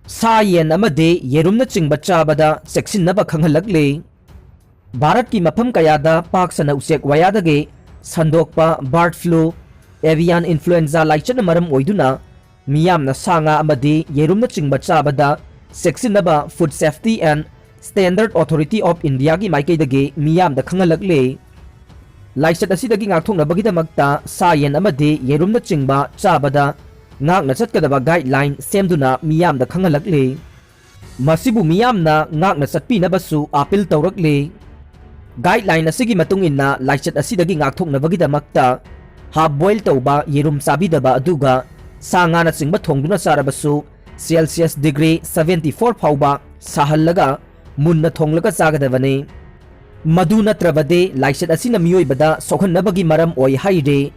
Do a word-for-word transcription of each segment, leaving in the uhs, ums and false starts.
ꯁꯥ ꯌꯦꯟ ꯑꯃꯗꯤ ꯌꯦꯔꯨꯝꯅꯆꯤꯡꯕ ꯆꯥꯕꯗ ꯆꯦꯛꯁꯤꯟꯅꯕ ꯈꯪꯍꯜꯂꯛꯂꯤ꯫ ꯚꯥꯔꯠꯀꯤ ꯃꯐꯝ ꯀꯌꯥꯗ ꯄꯥꯛ ꯁꯟꯅ ꯎꯆꯦꯛ ꯋꯥꯌꯥꯗꯒꯤ ꯁꯟꯗꯣꯛꯄ bird flu, avian influenza ꯂꯥꯏꯆꯠꯅ ꯃꯔꯝ ꯑꯣꯏꯗꯨꯅ ꯃꯤꯌꯥꯝꯅ ꯁꯥ ꯉꯥ ꯑꯃꯗꯤ ꯌꯦꯔꯨꯝꯅꯆꯤꯡꯕ ꯆꯥꯕꯗ ꯆꯦꯛꯁꯤꯟꯅꯕ Food Safety and Standard Authority of Indiaꯒꯤ ꯃꯥꯏꯀꯩꯗꯒꯤ ꯃꯤꯌꯥꯝꯗ ꯈꯪꯍꯜꯂꯛꯂꯤ꯫ ꯂꯥꯏꯆꯠ ꯑꯁꯤꯗꯒꯤ ꯉꯥꯛꯊꯣꯛꯅꯕꯒꯤꯗꯃꯛꯇ ꯁꯥ ꯌꯦꯟ ꯑꯃꯗꯤ ꯌꯦꯔꯨꯝꯅꯆꯤꯡꯕ ꯆꯥꯕꯗ ꯉꯥꯛꯅ ꯆꯠꯀꯗꯕ guideline ꯁꯦꯝꯗꯨꯅ ꯃꯤꯌꯥꯝꯗ ꯈꯪꯍꯜꯂꯛꯂꯤ꯫ ꯃꯁꯤꯕꯨ ꯃꯤꯌꯥꯝꯅ ꯉꯥꯛꯅ ꯆꯠꯄꯤꯅꯕꯁꯨ appeal ꯇꯧꯔꯛꯂꯤ꯫ Guideline ꯑꯁꯤꯒꯤ ꯃꯇꯨꯡ ꯏꯟꯅ ꯂꯥꯏꯆꯠ ꯑꯁꯤꯗꯒꯤ ꯉꯥꯛꯊꯣꯛꯅꯕꯒꯤꯗꯃꯛꯇ half boil ꯇꯧꯕ ꯌꯦꯔꯨꯝ ꯆꯥꯕꯤꯗꯕ, ꯑꯗꯨꯒ ꯁꯥ ꯉꯥꯅꯆꯤꯡꯕ ꯊꯣꯡꯗꯨꯅ ꯆꯥꯔꯕꯁꯨ Celsius degree seventy four ꯐꯥꯎꯕ ꯁꯥꯍꯜꯂꯒ ꯃꯨꯟꯅ ꯊꯣꯡꯂꯒ ꯆꯥꯒꯗꯕꯅꯤ꯫ ꯃꯗꯨ ꯅꯠꯇ꯭ꯔꯕꯗꯤ ꯂꯥꯏꯆꯠ ꯑꯁꯤꯅ ꯃꯤꯑꯣꯏꯕꯗ ꯁꯣꯛꯍꯟꯅꯕꯒꯤ ꯃꯔꯝ ꯑꯣꯏ ꯍꯥꯏꯔꯤ꯫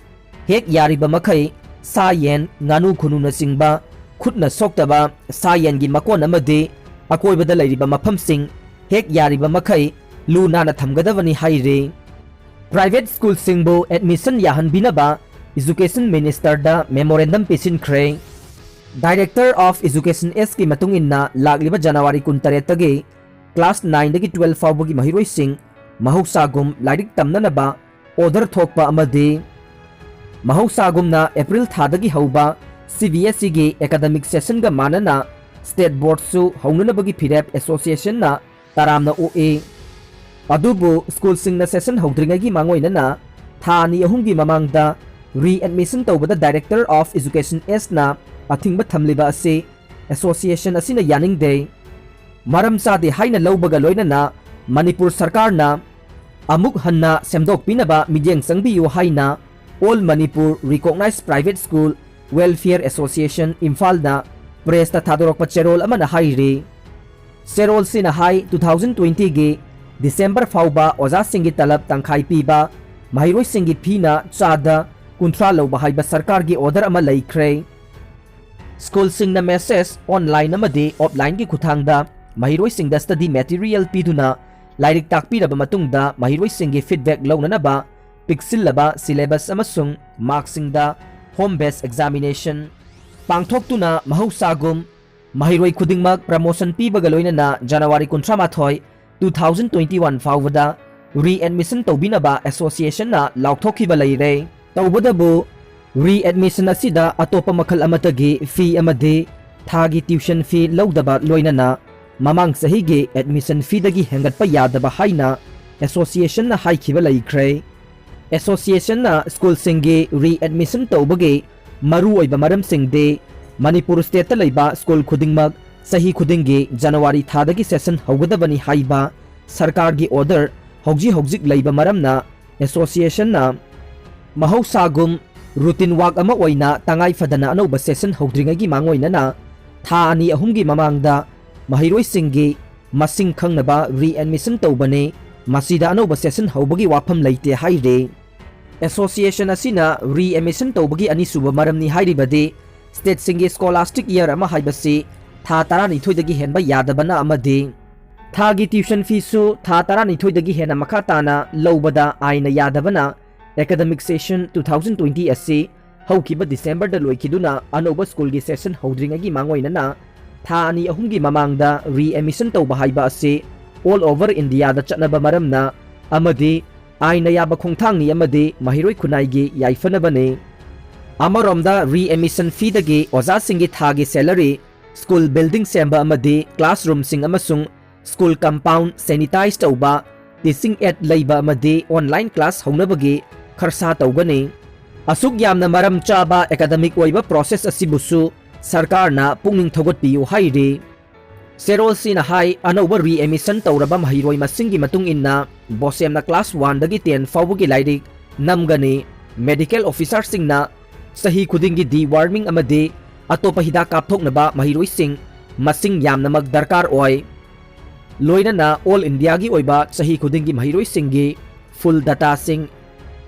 ꯍꯦꯛ ꯌꯥꯔꯤꯕ ꯃꯈꯩ ꯁꯥ ꯌꯦꯟ, ꯉꯥꯅꯨ ꯈꯨꯅꯨꯅꯆꯤꯡꯕ ꯈꯨꯠꯅ ꯁꯣꯛꯇꯕ ꯁꯥ ꯌꯦꯟꯒꯤ ꯃꯀꯣꯟ ꯑꯃꯗꯤ ꯑꯀꯣꯏꯕꯗ ꯂꯩꯔꯤꯕ ꯃꯐꯝꯁꯤꯡ ꯍꯦꯛ ꯌꯥꯔꯤꯕ ꯃꯈꯩ ꯂꯨ ꯅꯥꯟꯅ ꯊꯝꯒꯗꯕꯅꯤ ꯍꯥꯏꯔꯤ꯫ Private schoolꯁꯤꯡꯕꯨ admission ꯌꯥꯍꯟꯕꯤꯅꯕ Education Ministerꯗ memorandum ꯄꯤꯁꯤꯟꯈ꯭ꯔꯦ꯫ Director of Education Sꯀꯤ ꯃꯇꯨꯡ ꯏꯟꯅ ꯂꯥꯛꯂꯤꯕ January ꯀꯨꯟꯇꯔꯦꯠꯇꯒꯤ class nineꯗꯒꯤ twelve ꯐꯥꯎꯕꯒꯤ ꯃꯍꯩꯔꯣꯏꯁꯤꯡ ꯃꯍꯧꯁꯥꯒꯨꯝ ꯂꯥꯏꯔꯤꯛ ꯇꯝꯅꯅꯕ order ꯊꯣꯛꯄ ꯑꯃꯗꯤ ꯃꯍꯧꯁꯥꯒꯨꯝꯅ April ꯊꯥꯗꯒꯤ ꯍꯧꯕ CBSEꯒꯤ academic sessionꯒ ꯃꯥꯟꯅꯅ state boardꯁꯨ ꯍꯧꯅꯅꯕꯒꯤ ꯐꯤꯔꯦꯞ associationꯅ ꯇꯔꯥꯝꯅ ꯑꯣꯛꯏ꯫ ꯑꯗꯨꯕꯨ schoolꯁꯤꯡꯅ session ꯍꯧꯗ꯭ꯔꯤꯉꯩꯒꯤ ꯃꯥꯡꯑꯣꯏꯅꯅ ꯊꯥ ꯑꯅꯤ ꯑꯍꯨꯝꯒꯤ ꯃꯃꯥꯡꯗ readmission ꯇꯧꯕꯗ Director of Education Sꯅ ꯑꯊꯤꯡꯕ ꯊꯝꯂꯤꯕ ꯑꯁꯤ association ꯑꯁꯤꯅ ꯌꯥꯅꯤꯡꯗꯦ꯫ ꯃꯔꯝ ꯆꯥꯗꯦ ꯍꯥꯏꯅ ꯂꯧꯕꯒ ꯂꯣꯏꯅꯅ ꯃꯅꯤꯄꯨꯔ ꯁꯔꯀꯥꯔꯅ ꯑꯃꯨꯛ ꯍꯟꯅ ꯁꯦꯝꯗꯣꯛꯄꯤꯅꯕ ꯃꯤꯠꯌꯦꯡ ꯆꯪꯕꯤꯌꯨ ꯍꯥꯏꯅ All Manipur Recognized Private School Welfare Association ꯏꯝꯐꯥꯜꯅ pressꯇ ꯊꯥꯗꯣꯔꯛꯄ ꯆꯦꯔꯣꯜ ꯑꯃꯅ ꯍꯥꯏꯔꯤ꯫ ꯆꯦꯔꯣꯜꯁꯤꯅ ꯍꯥꯏ, two thousand twentyꯒꯤ December ꯐꯥꯎꯕ ꯑꯣꯖꯥꯁꯤꯡꯒꯤ ꯇꯂꯕ ꯇꯪꯈꯥꯏ ꯄꯤꯕ, ꯃꯍꯩꯔꯣꯏꯁꯤꯡꯒꯤ feeꯅ ꯆꯥꯗ ꯀꯨꯟꯊ꯭ꯔꯥ ꯂꯧꯕ ꯍꯥꯏꯕ ꯁꯔꯀꯥꯔꯒꯤ order ꯑꯃ ꯂꯩꯈ꯭ꯔꯦ꯫ Schoolꯁꯤꯡꯅ message online ꯑꯃꯗꯤ offlineꯒꯤ ꯈꯨꯠꯊꯥꯡꯗ ꯃꯍꯩꯔꯣꯏꯁꯤꯡꯗ study material ꯄꯤꯗꯨꯅ ꯂꯥꯏꯔꯤꯛ ꯇꯥꯛꯄꯤꯔꯕ ꯃꯇꯨꯡꯗ ꯃꯍꯩꯔꯣꯏꯁꯤꯡꯒꯤ feedback ꯂꯧꯅꯅꯕ ꯄꯤꯛꯁꯤꯜꯂꯕ syllabus ꯑꯃꯁꯨꯡ markꯁꯤꯡꯗ home based examination ꯄꯥꯡꯊꯣꯛꯇꯨꯅ ꯃꯍꯧꯁꯥꯒꯨꯝ ꯃꯍꯩꯔꯣꯏ ꯈꯨꯗꯤꯡꯃꯛ promotion ꯄꯤꯕꯒ ꯂꯣꯏꯅꯅ January ꯀꯨꯟꯊ꯭ꯔꯥ ꯃꯥꯊꯣꯏ, two thousand twenty-one ꯐꯥꯎꯕꯗ readmission ꯇꯧꯕꯤꯅꯕ associationꯅ ꯂꯥꯎꯊꯣꯛꯈꯤꯕ ꯂꯩꯔꯦ꯫ ꯇꯧꯕꯇꯕꯨ readmission ꯑꯁꯤꯗ ꯑꯇꯣꯞꯄ ꯃꯈꯜ ꯑꯃꯠꯇꯒꯤ fee ꯑꯃꯗꯤ ꯊꯥꯒꯤ tuition fee ꯂꯧꯗꯕ ꯂꯣꯏꯅꯅ ꯃꯃꯥꯡ ꯆꯍꯤꯒꯤ admission feeꯗꯒꯤ ꯍꯦꯟꯒꯠꯄ ꯌꯥꯗꯕ ꯍꯥꯏꯅ associationꯅ ꯍꯥꯏꯈꯤꯕ ꯂꯩꯈ꯭ꯔꯦ꯫ Associationꯅ schoolꯁꯤꯡꯒꯤ readmission ꯇꯧꯕꯒꯤ ꯃꯔꯨꯑꯣꯏꯕ ꯃꯔꯝꯁꯤꯡꯗꯤ ꯃꯅꯤꯄꯨꯔ stateꯇ ꯂꯩꯕ school ꯈꯨꯗꯤꯡꯃꯛ ꯆꯍꯤ ꯈꯨꯗꯤꯡꯒꯤ January ꯊꯥꯗꯒꯤ session ꯍꯧꯒꯗꯕꯅꯤ ꯍꯥꯏꯕ ꯁꯔꯀꯥꯔꯒꯤ order ꯍꯧꯖꯤꯛ ꯍꯧꯖꯤꯛ ꯂꯩꯕ ꯃꯔꯝꯅ associationꯅ ꯃꯍꯧꯁꯥꯒꯨꯝ routine work ꯑꯃ ꯑꯣꯏꯅ ꯇꯉꯥꯏ ꯐꯗꯅ ꯑꯅꯧꯕ session ꯍꯧꯗ꯭ꯔꯤꯉꯩꯒꯤ ꯃꯥꯡꯑꯣꯏꯅꯅ ꯊꯥ ꯑꯅꯤ ꯑꯍꯨꯝꯒꯤ ꯃꯃꯥꯡꯗ ꯃꯍꯩꯔꯣꯏꯁꯤꯡꯒꯤ ꯃꯁꯤꯡ ꯈꯪꯅꯕ readmission ꯇꯧꯕꯅꯤ꯫ ꯃꯁꯤꯗ ꯑꯅꯧꯕ session ꯍꯧꯕꯒꯤ ꯋꯥꯐꯝ ꯂꯩꯇꯦ ꯍꯥꯏꯔꯤ꯫ Association ꯑꯁꯤꯅ readmission ꯇꯧꯕꯒꯤ ꯑꯅꯤꯁꯨꯕ ꯃꯔꯝꯅꯤ ꯍꯥꯏꯔꯤꯕꯗꯤ stateꯁꯤꯡꯒꯤ scholastic year ꯑꯃ ꯍꯥꯏꯕꯁꯤ ꯊꯥ ꯇꯔꯥꯅꯤꯊꯣꯏꯗꯒꯤ ꯍꯦꯟꯕ ꯌꯥꯗꯕꯅ ꯑꯃꯗꯤ ꯊꯥꯒꯤ tuition feeꯁꯨ ꯊꯥ ꯇꯔꯥꯅꯤꯊꯣꯏꯗꯒꯤ ꯍꯦꯟꯅ ꯃꯈꯥ ꯇꯥꯅ ꯂꯧꯕꯗ ꯑꯥꯏꯟꯅ ꯌꯥꯗꯕꯅ academic session two thousand twenty ꯑꯁꯤ ꯍꯧꯈꯤꯕ Decemberꯗ ꯂꯣꯏꯈꯤꯗꯨꯅ ꯑꯅꯧꯕ schoolꯒꯤ session ꯍꯧꯗ꯭ꯔꯤꯉꯩꯒꯤ ꯃꯥꯡꯑꯣꯏꯅꯅ ꯊꯥ ꯑꯅꯤ ꯑꯍꯨꯝꯒꯤ ꯃꯃꯥꯡꯗ readmission ꯇꯧꯕ ꯍꯥꯏꯕ ꯑꯁꯤ all over Indiaꯗ ꯆꯠꯅꯕ ꯃꯔꯝꯅ ꯑꯃꯗꯤ ꯑꯥꯏꯟꯅ ꯌꯥꯕ ꯈꯣꯡꯊꯥꯡꯅꯤ ꯑꯃꯗꯤ ꯃꯍꯩꯔꯣꯏ ꯈꯨꯟꯅꯥꯏꯒꯤ ꯌꯥꯏꯐꯅꯕꯅꯤ꯫ ꯑꯃꯔꯣꯝꯗ readmission feeꯗꯒꯤ ꯑꯣꯖꯥꯁꯤꯡꯒꯤ ꯊꯥꯒꯤ salary, school building ꯁꯦꯝꯕ ꯑꯃꯗꯤ classroomꯁꯤꯡ ꯑꯃꯁꯨꯡ school compound sanitize ꯇꯧꯕ, teaching aid ꯂꯩꯕ ꯑꯃꯗꯤ online class ꯍꯧꯅꯕꯒꯤ ꯈꯔꯁꯥ ꯇꯧꯒꯅꯤ꯫ ꯑꯁꯨꯛ ꯌꯥꯝꯅ ꯃꯔꯝ ꯆꯥꯕ academic ꯑꯣꯏꯕ process ꯑꯁꯤꯕꯨꯁꯨ ꯁꯔꯀꯥꯔꯅ ꯄꯨꯛꯅꯤꯡ ꯊꯧꯒꯠꯄꯤꯌꯨ ꯍꯥꯏꯔꯤ꯫ ꯆꯦꯔꯣꯜꯁꯤꯅ ꯍꯥꯏ, ꯑꯅꯧꯕ readmission ꯇꯧꯔꯕ ꯃꯍꯩꯔꯣꯏ ꯃꯁꯤꯡꯒꯤ ꯃꯇꯨꯡ ꯏꯟꯅ BOSEMꯅ class oneꯗꯒꯤ ten ꯐꯥꯎꯕꯒꯤ ꯂꯥꯏꯔꯤꯛ ꯅꯝꯒꯅꯤ꯫ Medical officerꯁꯤꯡꯅ ꯆꯍꯤ ꯈꯨꯗꯤꯡꯒꯤ deworming ꯑꯃꯗꯤ ꯑꯇꯣꯞꯄ ꯍꯤꯗꯥꯛ ꯀꯥꯞꯊꯣꯛꯅꯕ ꯃꯍꯩꯔꯣꯏꯁꯤꯡ ꯃꯁꯤꯡ ꯌꯥꯝꯅꯃꯛ ꯗꯔꯀꯥꯔ ꯑꯣꯏ꯫ ꯂꯣꯏꯅꯅ all Indiaꯒꯤ ꯑꯣꯏꯕ ꯆꯍꯤ ꯈꯨꯗꯤꯡꯒꯤ ꯃꯍꯩꯔꯣꯏꯁꯤꯡꯒꯤ full dataꯁꯤꯡ,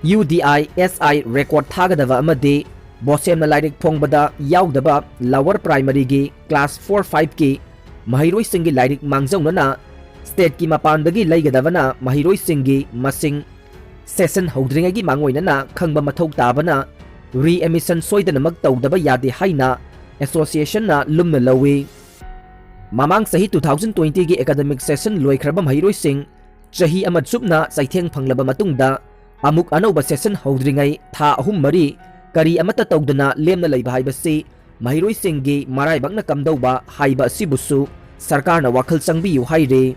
UDISI record ꯊꯥꯒꯗꯕ ꯑꯃꯗꯤ BOSEMꯅ ꯂꯥꯏꯔꯤꯛ ꯐꯣꯡꯕꯗ ꯌꯥꯎꯗꯕ lower primaryꯒꯤ class four fiveꯀꯤ ꯃꯍꯩꯔꯣꯏꯁꯤꯡꯒꯤ ꯂꯥꯏꯔꯤꯛ ꯃꯥꯡꯖꯧꯅꯅ stateꯀꯤ ꯃꯄꯥꯟꯗꯒꯤ ꯂꯩꯒꯗꯕꯅ ꯃꯍꯩꯔꯣꯏꯁꯤꯡꯒꯤ ꯃꯁꯤꯡ session ꯍꯧꯗ꯭ꯔꯤꯉꯩꯒꯤ ꯃꯥꯡꯑꯣꯏꯅꯅ ꯈꯪꯕ ꯃꯊꯧ ꯇꯥꯕꯅ readmission ꯁꯣꯏꯗꯅꯃꯛ ꯇꯧꯗꯕ ꯌꯥꯗꯦ ꯍꯥꯏꯅ ꯑꯦꯁꯣꯁꯤꯌꯦꯁꯟꯅ ꯂꯨꯝꯅ ꯂꯧꯏ꯫ ꯃꯃꯥꯡ ꯆꯍꯤ two thousand twenty ꯒꯤ ꯑꯦꯀꯥꯗꯃꯤꯛ ꯁꯦꯁꯟ ꯂꯣꯏꯈ꯭ꯔꯕ ꯃꯍꯩꯔꯣꯏꯁꯤꯡ ꯆꯍꯤ ꯑꯃ ꯆꯨꯞꯅ ꯆꯩꯊꯦꯡ ꯐꯪꯂꯕ ꯃꯇꯨꯡꯗ ꯑꯃꯨꯛ ꯑꯅꯧꯕ ꯁꯦꯁꯟ ꯍꯧꯗ꯭ꯔꯤꯉꯩ ꯊꯥ ꯑꯍꯨꯝ ꯃꯔꯤ ꯀꯔꯤ ꯑꯃꯠꯇ ꯇꯧꯗꯅ ꯂꯦꯝꯅ ꯂꯩꯕ ꯍꯥꯏꯕꯁꯤ ꯃꯍꯩꯔꯣꯏꯁꯤꯡꯒꯤ ꯃꯔꯥꯏꯕꯛꯅ ꯀꯝꯗꯧꯕ ꯍꯥꯏꯕ ꯑꯁꯤꯕꯨꯁꯨ ꯁꯔꯀꯥꯔꯅ ꯋꯥꯈꯜ ꯆꯪꯕꯤꯌꯨ ꯍꯥꯏꯔꯤ꯫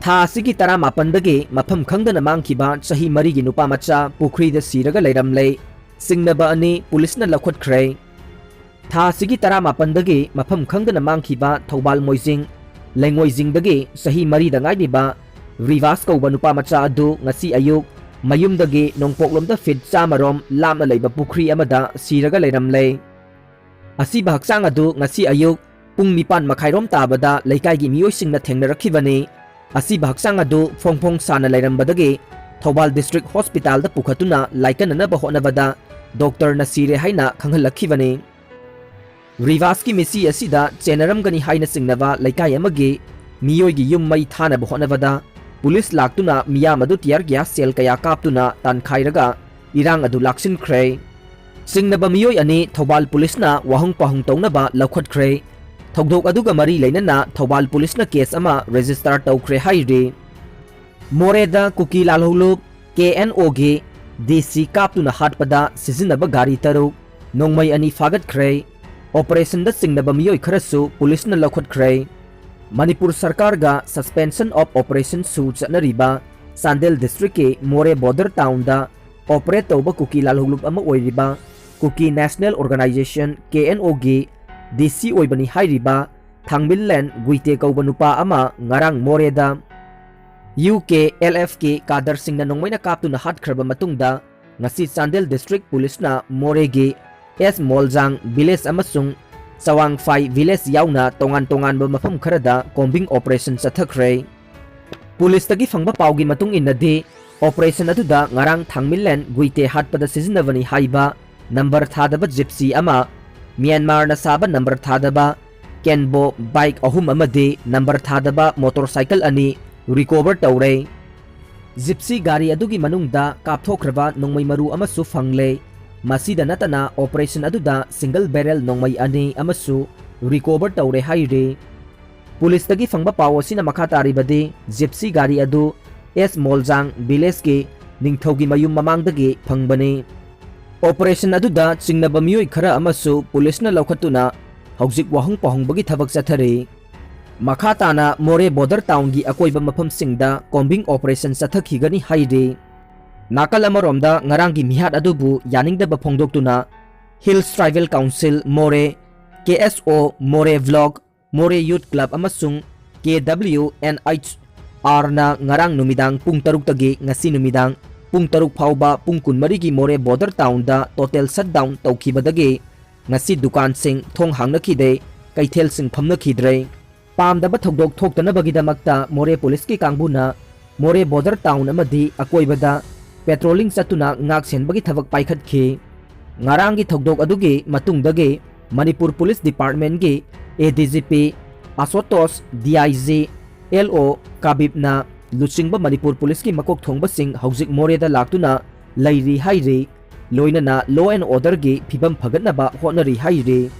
ꯊꯥ ꯑꯁꯤꯒꯤ ꯇꯔꯥꯃꯥꯄꯟꯗꯒꯤ ꯃꯐꯝ ꯈꯪꯗꯅ ꯃꯥꯡꯈꯤꯕ ꯆꯍꯤ ꯃꯔꯤꯒꯤ ꯅꯨꯄꯥ ꯃꯆꯥ ꯄꯨꯈ꯭ꯔꯤꯗ ꯁꯤꯔꯒ ꯂꯩꯔꯝꯂꯦ꯫ ꯆꯤꯡꯅꯕ ꯑꯅꯤ ꯄꯨꯂꯤꯁꯅ ꯂꯧꯈꯠꯈ꯭ꯔꯦ꯫ ꯊꯥ ꯑꯁꯤꯒꯤ ꯇꯔꯥꯃꯥꯄꯟꯗꯒꯤ ꯃꯐꯝ ꯈꯪꯗꯅ ꯃꯥꯡꯈꯤꯕ ꯊꯧꯕꯥꯜ ꯃꯣꯏꯖꯤꯡ ꯂꯩꯉꯣꯏꯖꯤꯡꯗꯒꯤ ꯆꯍꯤ ꯃꯔꯤꯗ ꯉꯥꯏꯔꯤꯕ ꯔꯤꯚꯥꯁ ꯀꯧꯕ ꯅꯨꯄꯥ ꯃꯆꯥ ꯑꯗꯨ ꯉꯁꯤ ꯑꯌꯨꯛ ꯃꯌꯨꯝꯗꯒꯤ ꯅꯣꯡꯄꯣꯛꯂꯣꯝꯗ ꯐꯤꯠ ꯆꯥꯝꯃꯔꯣꯝ ꯂꯥꯞꯅ ꯂꯩꯕ ꯄꯨꯈ꯭ꯔꯤ ꯑꯃꯗ ꯁꯤꯔꯒ ꯂꯩꯔꯝꯂꯦ꯫ ꯑꯁꯤꯕ ꯍꯛꯆꯥꯡ ꯑꯗꯨ ꯉꯁꯤ ꯑꯌꯨꯛ ꯄꯨꯡ ꯅꯤꯄꯥꯟ ꯃꯈꯥꯏꯔꯣꯝ ꯇꯥꯕꯗ ꯂꯩꯀꯥꯏꯒꯤ ꯃꯤꯑꯣꯏꯁꯤꯡꯅ ꯊꯦꯡꯅꯔꯛꯈꯤꯕꯅꯤ꯫ ꯑꯁꯤꯕ ꯍꯛꯆꯥꯡ ꯑꯗꯨ ꯐꯣꯡ ꯐꯣꯡ ꯁꯥꯅ ꯂꯩꯔꯝꯕꯗꯒꯤ ꯊꯧꯕꯥꯜ ꯗꯤꯁꯇ꯭ꯔꯤꯛ ꯍꯣꯁꯄꯤꯇꯥꯜꯗ ꯄꯨꯈꯠꯇꯨꯅ ꯂꯥꯏꯀꯠꯅꯅꯕ ꯍꯣꯠꯅꯕꯗ ꯗꯣꯛꯇꯔꯅ ꯁꯤꯔꯦ ꯍꯥꯏꯅ ꯈꯪꯍꯜꯂꯛꯈꯤꯕꯅꯤ꯫ ꯔꯤꯚꯥꯁꯀꯤ ꯃꯤꯠꯁꯤ ꯑꯁꯤꯗ ꯆꯦꯟꯅꯔꯝꯒꯅꯤ ꯍꯥꯏꯅ ꯆꯤꯡꯅꯕ ꯂꯩꯀꯥꯏ ꯑꯃꯒꯤ ꯃꯤꯑꯣꯏꯒꯤ ꯌꯨꯝ ꯃꯩ ꯊꯥꯅꯕ ꯍꯣꯠꯅꯕꯗ ꯄꯨꯂꯤꯁ ꯂꯥꯛꯇꯨꯅ ꯃꯤꯌꯥꯝ ꯑꯗꯨ ꯇꯤꯌꯥꯔ ꯒ꯭ꯌꯥꯁ ꯁꯦꯜ ꯀꯌꯥ ꯀꯥꯞꯇꯨꯅ ꯇꯥꯟꯈꯥꯏꯔꯒ ꯏꯔꯥꯡ ꯑꯗꯨ ꯂꯥꯛꯁꯤꯟꯈ꯭ꯔꯦ꯫ ꯆꯤꯡꯅꯕ ꯃꯤꯑꯣꯏ ꯑꯅꯤ ꯊꯧꯕꯥꯜ ꯄꯨꯂꯤꯁꯅ ꯋꯥꯍꯪ ꯄꯥꯎꯍꯪ ꯇꯧꯅꯕ ꯂꯧꯈꯠꯈ꯭ꯔꯦ꯫ ꯊꯧꯗꯣꯛ ꯑꯗꯨꯒ ꯃꯔꯤ ꯂꯩꯅꯅ ꯊꯧꯕꯥꯜ ꯄꯨꯂꯤꯁꯅ ꯀꯦꯁ ꯑꯃ ꯔꯦꯖꯤꯁꯇꯥꯔ ꯇꯧꯈ꯭ꯔꯦ ꯍꯥꯏꯔꯤ꯫ ꯃꯣꯔꯦꯗ ꯀꯨꯀꯤ ꯂꯥꯜꯍꯧꯂꯨꯞ ꯀꯦ ꯑꯦꯟ ꯑꯣꯒꯤ ꯗꯤ ꯁꯤ ꯀꯥꯞꯇꯨꯅ ꯍꯥꯠꯄꯗ ꯁꯤꯖꯤꯟꯅꯕ ꯒꯥꯔꯤ ꯇꯔꯨꯛ ꯅꯣꯡꯃꯩ ꯑꯅꯤ ꯐꯥꯒꯠꯈ꯭ꯔꯦ꯫ ꯑꯣꯄꯔꯦꯁꯟꯗ ꯆꯤꯡꯅꯕ ꯃꯤꯑꯣꯏ ꯈꯔꯁꯨ ꯄꯨꯂꯤꯁꯅ ꯂꯧꯈꯠꯈ꯭ꯔꯦ꯫ ꯃꯅꯤꯄꯨꯔ ꯁꯔꯀꯥꯔꯒ suspension of operation ꯁꯨ ꯆꯠꯅꯔꯤꯕ ꯆꯥꯟꯗꯦꯜ ꯗꯤꯁꯇ꯭ꯔꯤꯛꯀꯤ ꯃꯣꯔꯦ ꯕꯣꯔꯗꯔ ꯇꯥꯎꯟꯗ ꯑꯣꯄꯔꯦꯠ ꯇꯧꯕ ꯀꯨꯀꯤ ꯂꯥꯜꯍꯧꯂꯨꯞ ꯑꯃ ꯑꯣꯏꯔꯤꯕ ꯀꯨꯀꯤ ꯅꯦꯁꯅꯦꯜ ꯑꯣꯔꯒꯅꯥꯏꯖꯦꯁꯟ, ꯀꯦ ꯑꯦꯟ ꯑꯣꯒꯤ ꯗꯤ ꯁꯤ ꯑꯣꯏꯕꯅꯤ ꯍꯥꯏꯔꯤꯕ ꯊꯥꯡꯃꯤꯜꯂꯦꯟ ꯒꯨꯏꯇꯦ ꯀꯧꯕ ꯅꯨꯄꯥ ꯑꯃ ꯉꯔꯥꯡ ꯃꯣꯔꯦꯗ ꯌꯨ ꯀꯦ ꯑꯦꯜ ꯑꯦꯐꯀꯤ ꯀꯥꯗꯔꯁꯤꯡꯅ ꯅꯣꯡꯃꯩꯅ ꯀꯥꯞꯇꯨꯅ ꯍꯥꯠꯈ꯭ꯔꯕ ꯃꯇꯨꯡꯗ, ꯉꯁꯤ ꯆꯥꯟꯗꯦꯜ ꯗꯤꯁꯇ꯭ꯔꯤꯛ ꯄꯨꯂꯤꯁꯅ ꯃꯣꯔꯦꯒꯤ ꯑꯦꯁ ꯃꯣꯜꯖꯥꯡ ꯚꯤꯂꯦꯖ ꯑꯃꯁꯨꯡ ꯆꯋꯥꯡꯐꯥꯏ ꯚꯤꯂꯦꯖ ꯌꯥꯎꯅ ꯇꯣꯉꯥꯟ ꯇꯣꯉꯥꯟꯕ ꯃꯐꯝ ꯈꯔꯗ ꯀꯣꯝꯕꯤꯡ ꯑꯣꯄꯔꯦꯁꯟ ꯆꯠꯊꯈ꯭ꯔꯦ꯫ ꯄꯨꯂꯤꯁꯇꯒꯤ ꯐꯪꯕ ꯄꯥꯎꯒꯤ ꯃꯇꯨꯡ ꯏꯟꯅꯗꯤ, ꯑꯣꯄꯔꯦꯁꯟ ꯑꯗꯨꯗ ꯉꯔꯥꯡ ꯊꯥꯡꯃꯤꯜꯂꯦꯟ ꯒꯨꯏꯇꯦ ꯍꯥꯠꯄꯗ ꯁꯤꯖꯤꯟꯅꯕꯅꯤ ꯍꯥꯏꯕ ꯅꯝꯕꯔ ꯊꯥꯗꯕ ꯖꯤꯞꯁꯤ ꯑꯃ, ꯃ꯭ꯌꯥꯟꯃꯥꯔꯅ ꯁꯥꯕ ꯅꯝꯕꯔ ꯊꯥꯗꯕ ꯀꯦꯟꯕꯣ ꯕꯥꯏꯛ ꯑꯍꯨꯝ ꯑꯃꯗꯤ ꯅꯝꯕꯔ ꯊꯥꯗꯕ ꯃꯣꯇꯣꯔꯁꯥꯏꯀꯜ ꯑꯅꯤ ꯔꯤꯀꯣꯚꯔ ꯇꯧꯔꯦ꯫ ꯖꯤꯞꯁꯤ ꯒꯥꯔꯤ ꯑꯗꯨꯒꯤ ꯃꯅꯨꯡꯗ ꯀꯥꯞꯊꯣꯛꯈ꯭ꯔꯕ ꯅꯣꯡꯃꯩ ꯃꯔꯨ ꯑꯃꯁꯨ ꯐꯪꯂꯦ꯫ ꯃꯁꯤꯗ ꯅꯠꯇꯅ operation ꯑꯗꯨꯗ single barrel ꯅꯣꯡꯃꯩ ꯑꯅꯤ ꯑꯃꯁꯨ recover ꯇꯧꯔꯦ ꯍꯥꯏꯔꯤ꯫ ꯄꯨꯂꯤꯁꯇꯒꯤ ꯐꯪꯕ ꯄꯥꯎ ꯑꯁꯤꯅ ꯃꯈꯥ ꯇꯥꯔꯤꯕꯗꯤ Gypsy ꯒꯥꯔꯤ ꯑꯗꯨ ꯑꯦꯁ ꯃꯣꯜꯖꯥꯡ villageꯀꯤ ꯅꯤꯡꯊꯧꯒꯤ ꯃꯌꯨꯝ ꯃꯃꯥꯡꯗꯒꯤ ꯐꯪꯕꯅꯤ꯫ Operation ꯑꯗꯨꯗ ꯆꯤꯡꯅꯕ ꯃꯤꯑꯣꯏ ꯈꯔ ꯑꯃꯁꯨ ꯄꯨꯂꯤꯁꯅ ꯂꯧꯈꯠꯇꯨꯅ ꯍꯧꯖꯤꯛ ꯋꯥꯍꯪ ꯄꯥꯎꯍꯪꯕꯒꯤ ꯊꯕꯛ ꯆꯠꯊꯔꯤ꯫ ꯃꯈꯥ ꯇꯥꯅ ꯃꯣꯔꯦ border townꯒꯤ ꯑꯀꯣꯏꯕ ꯃꯐꯝꯁꯤꯡꯗ combing operation ꯆꯠꯊꯈꯤꯒꯅꯤ ꯍꯥꯏꯔꯤ꯫ ꯅꯥꯀꯜ ꯑꯃꯔꯣꯝꯗ ꯉꯔꯥꯡꯒꯤ ꯃꯤꯍꯥꯠ ꯑꯗꯨꯕꯨ ꯌꯥꯅꯤꯡꯗꯕ ꯐꯣꯡꯗꯣꯛꯇꯨꯅ Hills Tribal Council ꯃꯣꯔꯦ, ꯀꯦ ꯑꯦꯁ ꯑꯣ ꯃꯣꯔꯦ Block, ꯃꯣꯔꯦ Youth Club ꯑꯃꯁꯨꯡ ꯀꯦ ꯗꯕ꯭ꯂꯤꯎ ꯑꯦꯟ ꯑꯩꯆ ꯑꯥꯔꯅ ꯉꯔꯥꯡ ꯅꯨꯃꯤꯗꯥꯡ ꯄꯨꯡ ꯇꯔꯨꯛꯇꯒꯤ ꯉꯁꯤ ꯅꯨꯃꯤꯗꯥꯡ ꯄꯨꯡ ꯇꯔꯨꯛ ꯐꯥꯎꯕ ꯄꯨꯡ ꯀꯨꯟꯃꯔꯤꯒꯤ ꯃꯣꯔꯦ border townꯗ total shutdown ꯇꯧꯈꯤꯕꯗꯒꯤ ꯉꯁꯤ ꯗꯨꯀꯥꯟꯁꯤꯡ ꯊꯣꯡ ꯍꯥꯡꯅꯈꯤꯗꯦ, ꯀꯩꯊꯦꯜꯁꯤꯡ ꯐꯝꯅꯈꯤꯗ꯭ꯔꯦ꯫ ꯄꯥꯝꯗꯕ ꯊꯧꯗꯣꯛ ꯊꯣꯛꯇꯅꯕꯒꯤꯗꯃꯛꯇ ꯃꯣꯔꯦ ꯄꯨꯂꯤꯁꯀꯤ ꯀꯥꯡꯕꯨꯅ ꯃꯣꯔꯦ border town ꯑꯃꯗꯤ ꯑꯀꯣꯏꯕꯗ patrolling ꯆꯠꯇꯨꯅ ꯉꯥꯛ ꯁꯦꯟꯕꯒꯤ ꯊꯕꯛ ꯄꯥꯏꯈꯠꯈꯤ꯫ ꯉꯔꯥꯡꯒꯤ ꯊꯧꯗꯣꯛ ꯑꯗꯨꯒꯤ ꯃꯇꯨꯡꯗꯒꯤ ꯃꯅꯤꯄꯨꯔ ꯄꯨꯂꯤꯁ departmentꯀꯤ ꯑꯦ ꯗꯤ ꯖꯤ ꯄꯤ ꯑꯁꯣꯇꯣꯁ, D I G, L O ꯀꯥꯕꯤꯕꯅ ꯂꯨꯆꯤꯡꯕ ꯃꯅꯤꯄꯨꯔ ꯄꯨꯂꯤꯁꯀꯤ ꯃꯀꯣꯛ ꯊꯣꯡꯕꯁꯤꯡ ꯍꯧꯖꯤꯛ ꯃꯣꯔꯦꯗ ꯂꯥꯛꯇꯨꯅ ꯂꯩꯔꯤ ꯍꯥꯏꯔꯤ꯫ ꯂꯣꯏꯅꯅ law and orderꯒꯤ ꯐꯤꯕꯝ ꯐꯒꯠꯅꯕ ꯍꯣꯠꯅꯔꯤ ꯍꯥꯏꯔꯤ꯫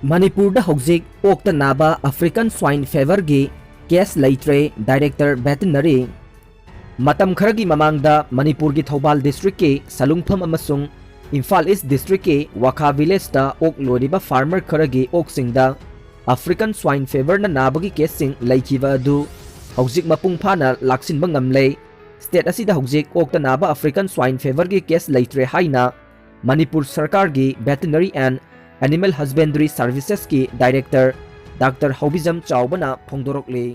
ꯃꯅꯤꯄꯨꯔꯗ ꯍꯧꯖꯤꯛ ꯑꯣꯛꯇ ꯅꯥꯕ African Swine Feverꯒꯤ case ꯂꯩꯇ꯭ꯔꯦ, Director Veterinary꯫ ꯃꯇꯝ ꯈꯔꯒꯤ ꯃꯃꯥꯡꯗ ꯃꯅꯤꯄꯨꯔꯒꯤ ꯊꯧꯕꯥꯜ districtꯀꯤ ꯁꯂꯨꯡꯐꯝ ꯑꯃꯁꯨꯡ ꯏꯝꯐꯥꯜ East districtꯀꯤ ꯋꯥꯈꯥ villageꯇ ꯑꯣꯛ ꯂꯣꯏꯔꯤꯕ farmer ꯈꯔꯒꯤ ꯑꯣꯛꯁꯤꯡꯗ African Swine Feverꯅ ꯅꯥꯕꯒꯤ caseꯁꯤꯡ ꯂꯩꯈꯤꯕ ꯑꯗꯨ ꯍꯧꯖꯤꯛ ꯃꯄꯨꯡ ꯐꯥꯅ ꯂꯥꯛꯁꯤꯟꯕ ꯉꯝꯂꯦ꯫ State ꯑꯁꯤꯗ ꯍꯧꯖꯤꯛ ꯑꯣꯛꯇ ꯅꯥꯕ African Swine Feverꯒꯤ case ꯂꯩꯇ꯭ꯔꯦ ꯍꯥꯏꯅ ꯃꯅꯤꯄꯨꯔ ꯁꯔꯀꯥꯔꯒꯤ Veterinary and Animal Husbandry Servicesꯀꯤ Director Doctor ꯍꯧꯕꯤꯖꯝ ꯆꯥꯎꯕꯅ ꯐꯣꯡꯗꯣꯔꯛꯂꯤ꯫